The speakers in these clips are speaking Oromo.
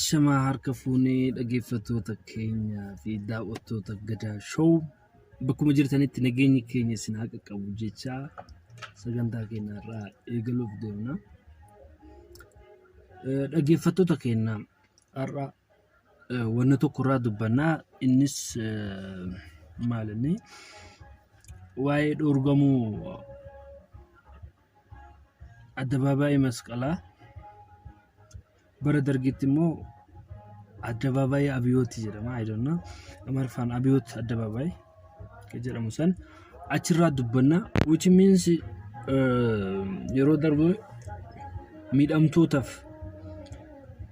Ashamaa harka fuunee dhaggeeffattoota keenyaa fi daawwattoota Gadaa Show bakkuma jirtanitti nageenyi keenya isin haa qaqqabu jechaa sagantaa keenya irraa eegaluuf deemna. Dhaggeeffattoota keenya har'a wanna tokko irraa dubbannaa innis maal inni waa'ee dhoorgamuu addabaabaayii masqalaa bara dargiitti immoo addabaabaayii abiyooti jedhama I don't know amaariffaan abiyoot addabaabaayii kan jedhamu san achirraa dubbanna which means yeroo darbu miidhamtootaaf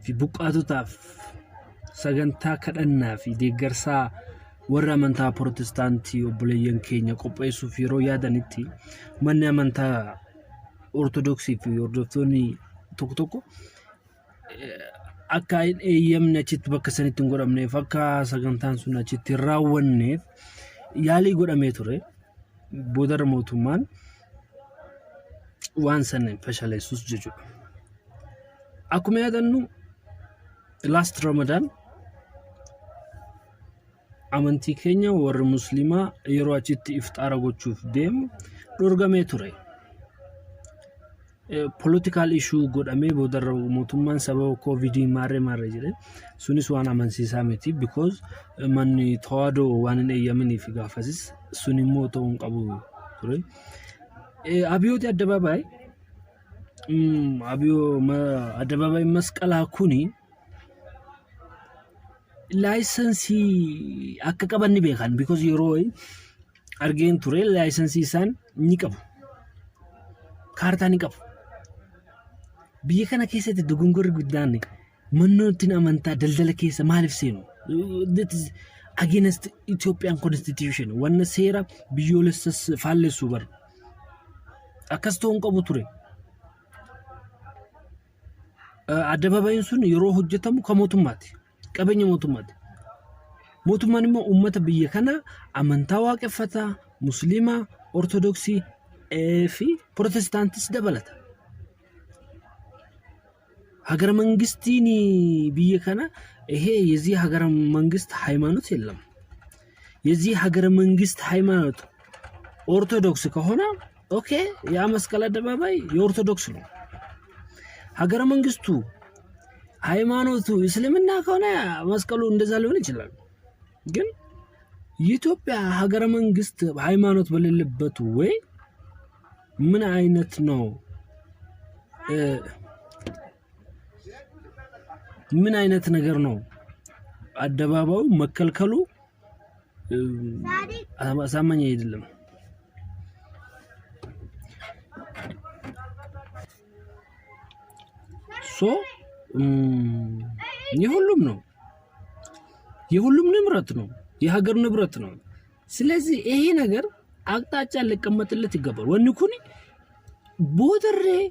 fi buqqaatotaaf sagantaa kadhannaa fi deeggarsaa warra amantaa Pirootestaantii obboleeyyan keenya qopheessuuf yeroo yaadanitti manni amantaa Ortodoksii fi hordoftoonni tokko tokko akka hin eeyyamne achitti bakka sanitti hin godhamneef akka sagantaan sun achitti hin raawwanneef yaalii godhamee ture. Boodarra mootummaan waan sana fashaleessus jechuudha. Akkuma yaadannu last Ramadan amantii keenya warri musliimaa yeroo achitti ifxaara gochuuf deemu dhorgamee ture. Political issue godhamee boodarra mootummaan sababa koovidii maarree maarree jedhe sunis waan amansiisaa miti because manni tawaadoo waan hin eeyyaminiif gaafasis sun immoo ta'uu hin qabu ture. Abiyooti addabaabaayii abiyoo addabaabaayii masqalaa kuni laayisensii akka qaban ni beekan because yeroo argeen ture laayisensii isaan ni qabu. Kaartaa ni qabu. Biyya kana keessatti dogongorri guddaan mannootiin amantaa daldala keessa maaliif seenu? That is against Ethiopian constitution. Wanna seera biyyoolessas faallessu bar. Akkas ta'uu hin qabu ture. Addabaabayiin sun yeroo hojjetamu kan mootummaati. Qabeenya mootummaati. Mootummaan immoo uummata biyya kanaa amantaa waaqeffataa, musliimaa, ortodoksii fi pirootestaantis dabalata. ሀገረ መንግስቲን biyya kana ይሄ የዚህ ሀገረ መንግስት ሃይማኖት የለም። የዚህ ሀገረ መንግስት ሃይማኖት ኦርቶዶክስ ከሆነ ኦኬ፣ ያ መስቀል አደባባይ የኦርቶዶክስ ነው። ሀገረ መንግስቱ ሃይማኖቱ እስልምና ከሆነ መስቀሉ እንደዛ ሊሆን ይችላል። ግን የኢትዮጵያ ሀገረ መንግስት ሃይማኖት በሌለበት ወይ ምን አይነት ነው? ምን አይነት ነገር ነው? አደባባዩ መከልከሉ አሳማኝ አይደለም። So የሁሉም ነው፣ የሁሉም ንብረት ነው፣ የሀገር ንብረት ነው። ስለዚህ ይሄ ነገር አቅጣጫ ሊቀመጥለት ይገባል። Wanni kun boodarree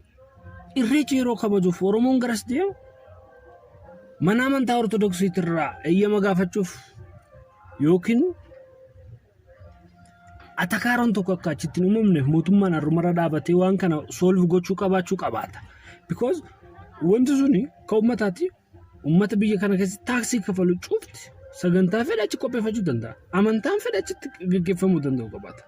irreecha yeroo kabajuuf Oromoon garas deemu mana amantaa Ortodoksiitirraa eeyyama gaafachuuf yookiin atakaaroon tokko akka achitti hin uumamneef mootummaan har'umarra dhaabatee waan kana solve gochuu qabaachuu qabaata. Because wanti suni kan uummataati. Uummata biyya kana keessatti taaksii kafalu cufti sagantaa fedhe achi qopheeffachuu danda'a. Amantaan fedhe achitti gaggeeffamuu danda'u qabaata.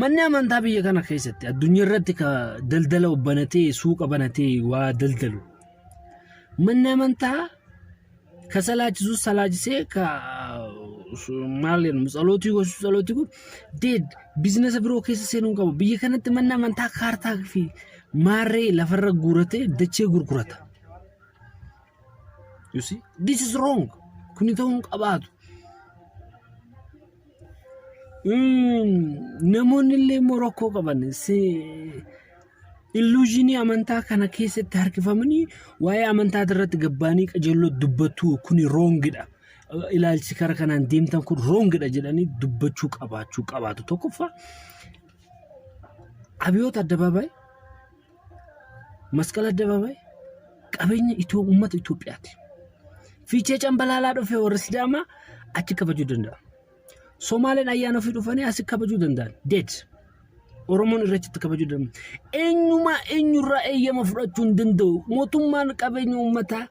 Manni amantaa biyya kana keessatti addunyaa irratti ka daldala banatee suuqa banatee waa daldalu. Manni amantaa ka salaachisu salaachisee ka maal jedhamu tsalootii gosu tsalootii godhu deed biizinasa biroo keessa seenuu hin qabu. Biyya kanatti manni amantaa kaartaa fi maarree lafarra guuratee dachee gurgurata. You see, this is wrong. Kuni ta'uu hin qabaatu. Namoonni illee immoo rakkoo qaban illuushinii amantaa kana keessatti harkifamanii waa'ee amantaa irratti gabbaanii qajeelloo dubbatu kuni wrongidha. Ilaalchi kara kanaan deemtan kun wrongidha jedhanii dubbachuu qabaachuu qabaatu. Tokkoffaa Abiyoot Addabaabaay Masqal Addabaabaay qabeenya uummata Itoophiyaati. Fiichee Cambalaalaa dhufee warri Sidaamaa achi kabajuu danda'a. Somaaleen ayyaana ofii dhufanii asi kabajuu danda'an. Dead. Oromoon irreecha kabajuu danda'a. Eenyumaa eenyurraa eeyyama fudhachuu hin danda'u. Mootummaan qabeenya uummataa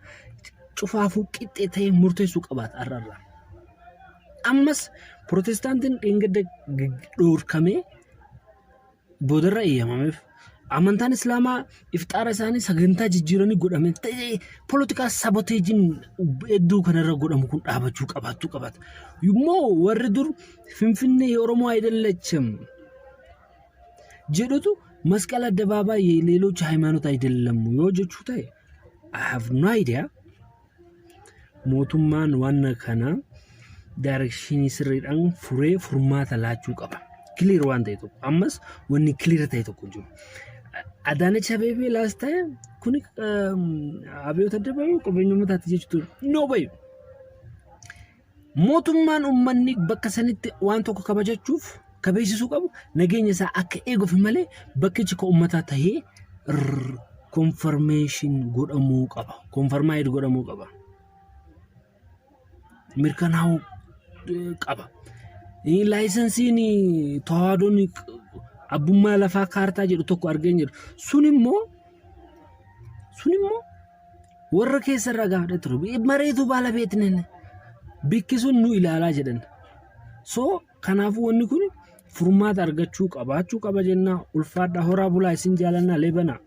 cufaafuu qixxee ta'ee murteessuu qabaata har'arraa. Ammas Pirootestaantiin dheengadda dhoorkamee boodarra eeyyamameef. Amantaan Islaamaa ifxaara isaanii sagantaa jijjiiranii godhame ta'ee poolitikaa saboteejiin hedduu kanarra godhamu kun dhaabachuu qabaachuu qabaata. Immoo warri dur Finfinnee የኦሮሞ አይደለችም jedhutu መስቀል አደባባይ የሌሎች ሃይማኖት አይደለም yoo jechuu ta'e, I have no idea. Mootummaan waan kana direction sirriidhaan furee furmaata laachuu qaba. Clear waan ta'e tokko ammas wanni clear ta'e tokko hin jiru. Adaanech Abeebee laas ta'e kuni Abiyoot Addabaabayii qabeenya uummataati jechuudha. No way. Mootummaan uummanni bakka sanitti waan tokko kabajachuuf kabeessisuu qabu nageenya isaa akka eeguuf malee bakkichi kan uummataa tahee confirmation godhamuu qaba. Confirmed godhamuu qaba. Mirkanaa'uu qaba. Laayisensiin tawaadoon abbummaa lafaa kaartaa jedhu tokko argeen jiru. Sun immoo warra keessarraa gaafadhee ture. መሬቱ ባለቤት ነን. Bikki sun nu ilaalaa jedhan. So kanaafuu wanni kun furmaata argachuu qabaachuu qaba jennaa. Ulfaadhaa, horaa bulaa, isin jaalannaa leebanaa.